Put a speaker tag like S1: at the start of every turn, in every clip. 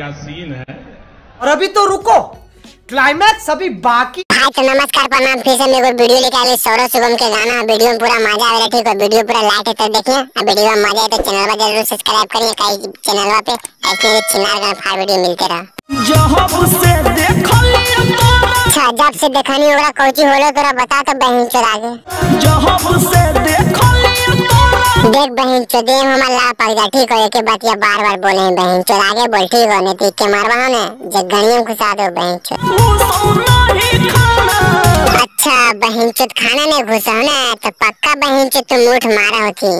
S1: का सीन है।
S2: और अभी तो रुको, क्लाइमैक्स अभी बाकी।
S3: भाई तो नमस्कार प्रणाम, फिर से मेरे को वीडियो लेके आए सौरभ शुभम के गाना। वीडियो में पूरा मजा आ रहा है, ठीक है। वीडियो पूरा लाइक है तो देखिए, और वीडियो में मजा आए तो चैनल पर जरूर सब्सक्राइब करिए। कई चैनल पे ऐसे ही चिनार गाना फाड़ वीडियो मिलते रहा। अच्छा जब से देखनी होगा कोची होलो तोरा बता तो बहन चोद आगे। देख बहन चोद हमारा ला पड़ जा, ठीक हो। एक बात ये बार बार बोले हैं बहन चोद आगे बोल, ठीक हो, नहीं तो के मारवा ने जगनियों घुसा दो बहन चोद। अच्छा बहन चोद खाना नहीं घुसा ना तो पक्का बहन चोद तुम मुठ मारा होती।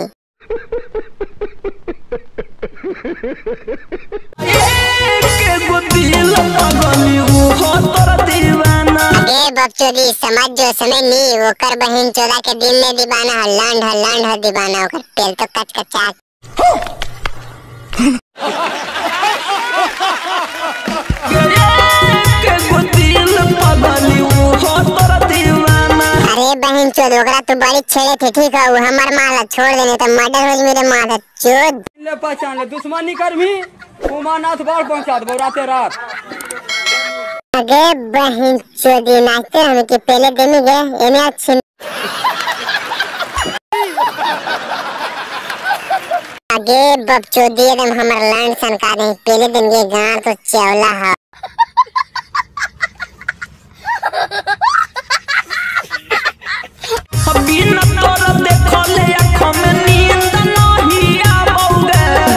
S3: अरे बकचोदी समझ जो समय नी वो कर बहन चोदा के दिल में दीवाना हो लैंड हो दीवाना होकर पेल तो कच कचा। अरे बहन चोद ओकरा तू बड़ी छेड़े थे, ठीक है। वो हमार माला छोड़ देने तो मर्डर हो मेरे माला चोद।
S4: ले पहचान ले दुश्मनी करमी उमानाथ बाढ़ पहुंचा दो राते रात।
S3: अगे बहन चोदी नाचते हम कि पहले दिन गए एने अच्छी। अगे बकचोदी एकदम हमर लैंड सनका दे पहले दिन के गांव तो चौला है।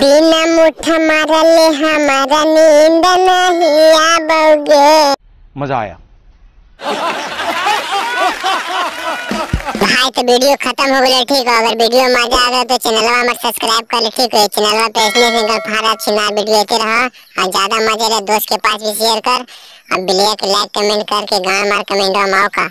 S3: बिना मुठा मारले हमारा नींद नहीं आबोगे।
S5: मजा आया
S3: भाई। तो वीडियो खत्म हो गया, ठीक है। अगर वीडियो मजा आ गया तो चैनल हमारे सब्सक्राइब कर ले, ठीक है। चैनल पे इसमें सिंगल फाड़ा छिना वीडियो आते रहा और ज्यादा मजा ले दोस्त के पास भी शेयर कर और बिलिया के लाइक कमेंट करके गांव मार कमेंट माओ का।